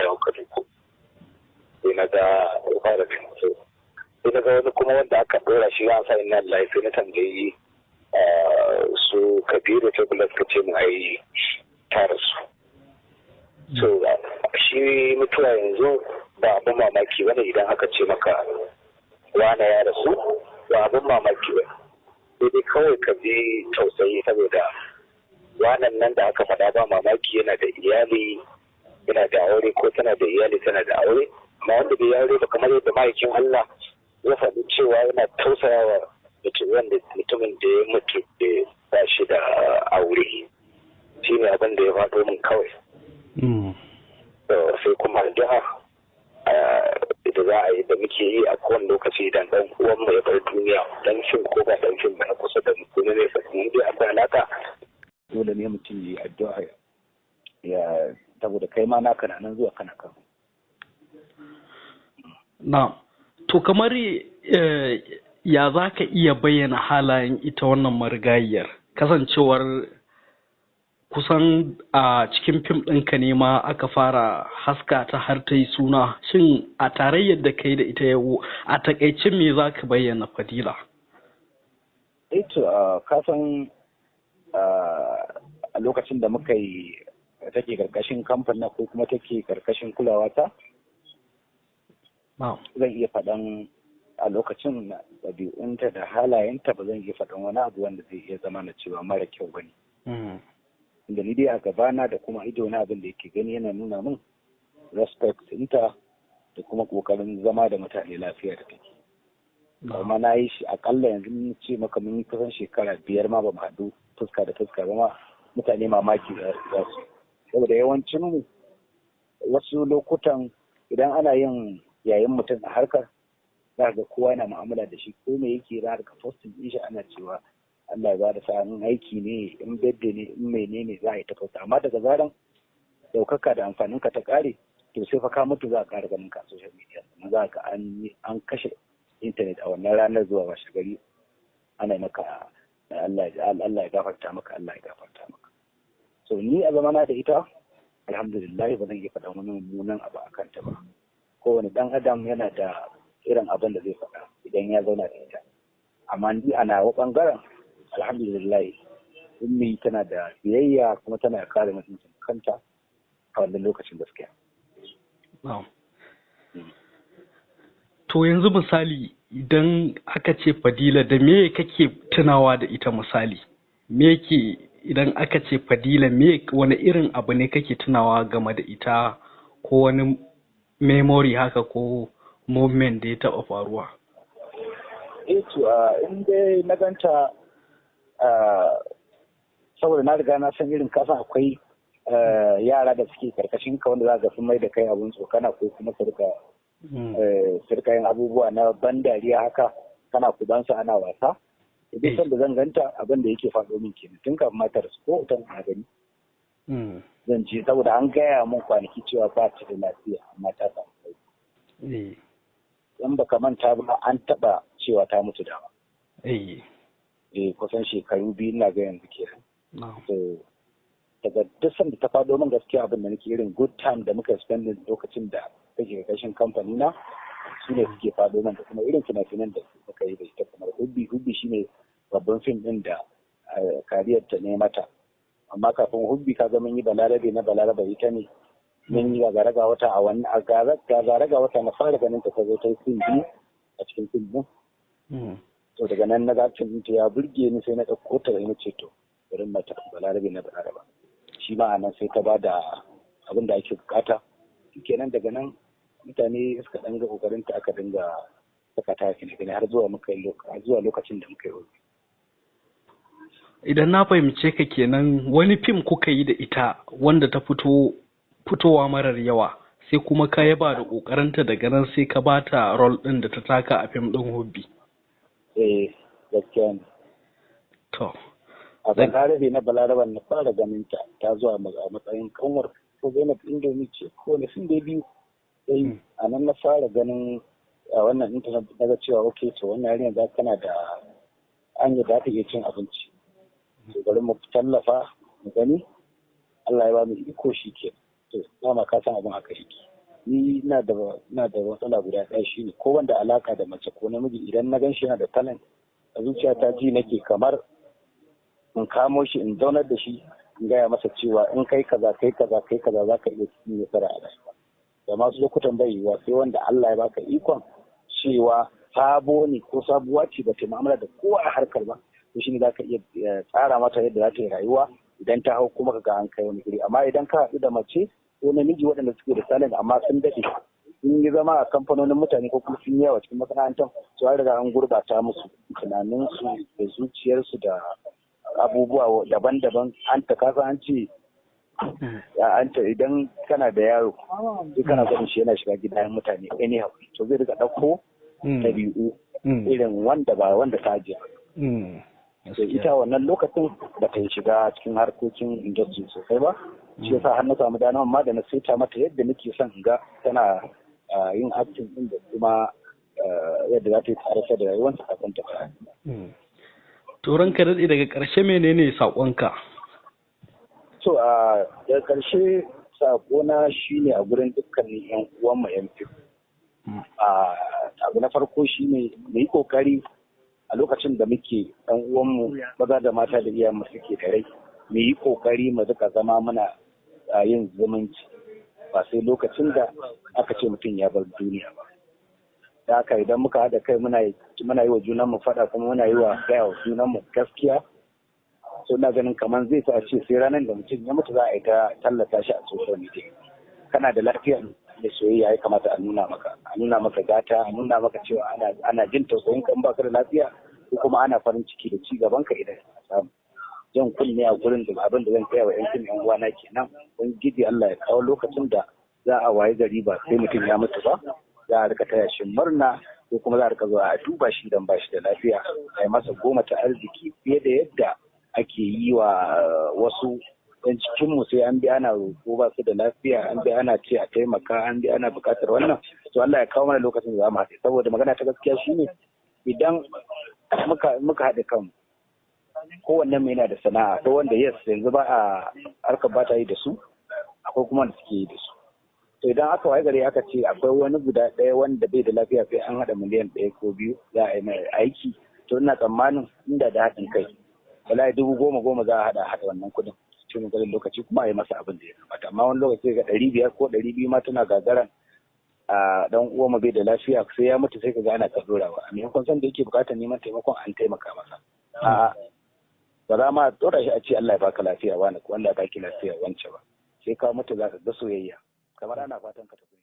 dawo Kano ko. Sai na ga fara so sai na ga wani kuma wanda aka ɗora shi ya sa inna lillahi, sai na tambayi su Kabiru ta kula, suka ce mu ai ta rasu. So shi mutuwa yanzu ba abin mamaki bane. Idan aka ce maka wane ya rasu, ba abin mamaki ba, sai dai kawai ka ji tausayi, saboda wanan nan da aka faɗa ba mamaki yana da iyali, yana da aure, ko tana da iyali, tana da aure. Amma wanda bai aure ba, kamar yadda ma'aikin Allah ya faɗi cewa yana tausayawa wanda mutumin da ya mutu da ba shi da aure, shi ne abin da ya faɗo min kawai. Sai kuma addu'a da za a yi, da muke yi a kowane lokaci idan dan uwan mu ya bar duniya, dan fim ko ba dan fim ba, na kusa da mu ko na nesa, mun dai akwai alaka. Dole ne mutum yi addu'a ya saboda kai ma naka na nan zuwa, kana kan. Na to, kamar ya za ka iya bayyana halayen ita wannan marigayiyar, kasancewar kusan a cikin fim ɗinka ne ma aka fara haska ta har ta yi suna? Shin a tarayyar da kai da ita yau, a takaice me za ka bayyana Fadila? Eh to, kasan a lokacin da muka yi take karkashin kamfanin ko kuma take karkashin kulawa ta, zan iya faɗan a lokacin ɗabi'unta da halayenta, ba zan iya faɗan wani abu wanda zai iya zama na cewa mara kyau ba ne. Da ni dai a gabana da kuma ido na, abin da yake gani yana nuna min respect ɗinta da kuma ƙoƙarin zama da mutane lafiya da take. Amma na yi shi akalla yanzu mun ce maka mun yi kusan shekara 5 ma ba mu haɗu fuska da fuska ba ma, mutane mamaki za su. Saboda yawancin mu wasu lokutan idan ana yin yayin mutum a harkar, za ga kowa yana mu'amala da shi, ko me yake za ka posting din shi, ana cewa Allah ya ba da sa'a, in aiki ne, in birthday ne, in menene, za a yi ta post. Amma daga zaran daukaka da amfanin ka ta kare, to sai fa ka mutu za a ƙara ganin ka a social media. Sannan za ka an kashe internet a wannan ranar, zuwa washe gari ana maka Allah ya gafarta maka, Allah ya gafarta maka. So ni a zamana da ita, alhamdulillah, ba zan iya faɗa wani mummunan abu a kanta ba. Kowane ɗan adam yana da irin abin da zai faɗa idan ya zauna da ita, amma ni a nawa ɓangaren, alhamdulillah, Ummi tana da biyayya kuma tana kare mutuncin kanta a wannan lokacin gaskiya. To yanzu misali, idan aka ce Fadila, da me kake tunawa da ita? Misali, me yake, idan aka ce Fadila, me wani irin abu ne kake tunawa game da ita, ko wani memory haka ko moment da ya taɓa faruwa? Eh to, in dai na ganta, saboda na riga na san irin kasan akwai yara da suke karkashin ka wanda za ga sun mai da kai abun tsokana, ko kuma su rika yin abubuwa na ban dariya haka, kana kubansa ana wasa. Duk sanda zan ganta, abin da yake faɗo min kenan tun kafin matar su ko hoton a gani zan ce, saboda an gaya mun kwanaki cewa ba ta da lafiya, amma ta samu sauki. In baka manta ba, an taɓa cewa ta mutu dama. Eh, kusan shekaru 2 ina ga yanzu kenan. So daga duk sanda ta faɗo min, gaskiya abin da nake, irin good time da muka spending lokacin da take karkashin kamfani na, su ne suke faɗo min, da kuma irin fina-finan da muka yi da ita, kamar Hubbi. Hubbi shine babban fim ɗin da kariyar ta ne mata. Amma kafin Hubbi, ka ga mun yi Balarabe na Balaraba, ita ne. Mun yi Gagara ga Wata. A wannan a Gagara ga Wata na fara ganin ta, ta zo ta yi fim biyu a cikin fim ɗin. To daga nan na ga fim ɗin ta ya burge ni, sai na ɗauko ta na ce to bari mata Balarabe na Balaraba. Shi ma a nan sai ta ba da abin da ake bukata. Kenan daga nan mutane suka ɗan ga kokarin ta, aka dinga saka ta fina-finai har zuwa muka yi har zuwa lokacin da muka yi Hubbi. Idan na fahimce ka kenan, wani fim kuka yi da ita wanda ta fito fitowa marar yawa, sai kuma ka yaba da ƙoƙarinta, daga nan sai ka bata role ɗin da ta taka a fim ɗin Hubbi. Eh, gaskiya ne. To. A Balarabe na Balaraban na fara ganin ta, ta zuwa a matsayin kanwar ko Zainab Indomi ce ko wani fim da biyu. Sai a nan na fara ganin a wannan intanet, na ga cewa ok, to wannan yarinya za tana da hanyar da ta iya cin abinci. To bari mu tallafa mu gani, Allah ya ba mu iko, shi ke. To dama ka san abin haka yake. Ni ina da matsala guda ɗaya shine ko wanda alaka da mace ko namiji idan na gan shi yana da talent a zuciyata ji nake kamar in kamo shi in zaunar da shi in gaya masa cewa in kai kaza kai kaza kai kaza za ka iya cikin nasara a rayuwa. Da masu lokutan bai yiwuwa sai wanda Allah ya baka ikon cewa sabo ne ko sabuwa ce ba ta mu'amala da kowa a harkar ba, to shine za ka iya tsara mata yadda za ta yi rayuwa idan ta hau kuma ka ga an kai wani guri. Amma idan ka haɗu da mace ko namiji waɗanda suke da talent amma sun daɗe sun yi zama a kamfanonin mutane ko kuma sun yi yawa cikin masana'antar, to an riga an gurbata musu tunaninsu da zuciyarsu da abubuwa daban-daban. An ta kasa an ce an ta idan kana da yaro sai kana ganin shi yana shiga gidan mutane anyhow, to zai rika ɗauko ɗabi'u irin wanda ba wanda ta ajiye. To ita wannan lokacin ba ta shiga cikin harkokin industry sosai ba, shi yasa har na samu dama amma da na saita mata yadda nake son in ga tana yin acting din da kuma yadda za ta yi tare da rayuwarta kafin ta fara. To ranka daɗe, daga ƙarshe menene saƙonka? To a daga ƙarshe saƙona shine a gurin dukkanin 'yan uwanmu 'yan fim. Abu na farko shine mu yi ƙoƙari a lokacin da muke ɗan uwanmu maza da mata da iyayenmu suke da rai, mu yi ƙoƙari mu rika zama muna yin zumunci, ba sai lokacin da aka ce mutum ya bar duniya ba. Da haka idan muka haɗa kai muna yi wa junanmu faɗa kuma muna yi wa gaya wa junanmu gaskiya, so ina ganin kamar zai sa a ce sai ranar da mutum ya mutu za a yi ta tallata shi a social media. Kana da lafiya da soyayya ya kamata a nuna maka, a nuna maka gata, a nuna maka cewa ana jin tausayin ka in baka da lafiya, ko kuma ana farin ciki da ci gaban ka idan ka samu. Jan kunne a gurin da abin da zan kai wa 'yan fim 'yan uwana kenan, ubangiji Allah ya kawo lokacin da za a waye gari ba sai mutum ya mutu ba, za a rika taya shi murna ko kuma za a rika zuwa a duba shi idan ba shi da lafiya, a yi masa goma ta arziki fiye da yadda ake yi wa wasu yan cikinmu. Sai an bi ana roƙo ba su da lafiya, an bi ana ce a taimaka, an bi ana buƙatar wannan. To Allah ya kawo mana lokacin da za mu haɗe, saboda magana ta gaskiya shine idan muka haɗe kanmu, kowanne mu yana da sana'a, akwai wanda yes yanzu ba a harkar ba ta yi da su, akwai kuma wanda suke yi da su. To idan aka waye gari aka ce akwai wani guda ɗaya wanda bai da lafiya sai an haɗa miliyan 1 ko 2 za a yi mai aiki, to ina tsammanin inda da haɗin kai wallahi 10,000 za a haɗa wannan kuɗin cikin wani lokaci kuma a yi masa abin da ya kamata. Amma wani lokaci ga 500 ko 200 ma tana gagaran a dan uwa bai da lafiya sai ya mutu sai ka ga ana ta dorawa, a maimakon san da yake bukatar neman taimakon an taimaka masa. A'a, ba za ma dora shi a ce Allah ya baka lafiya wani ko Allah ya baki lafiya wance ba, sai ka mutu za ka ga soyayya kamar ana fatan ka tafi.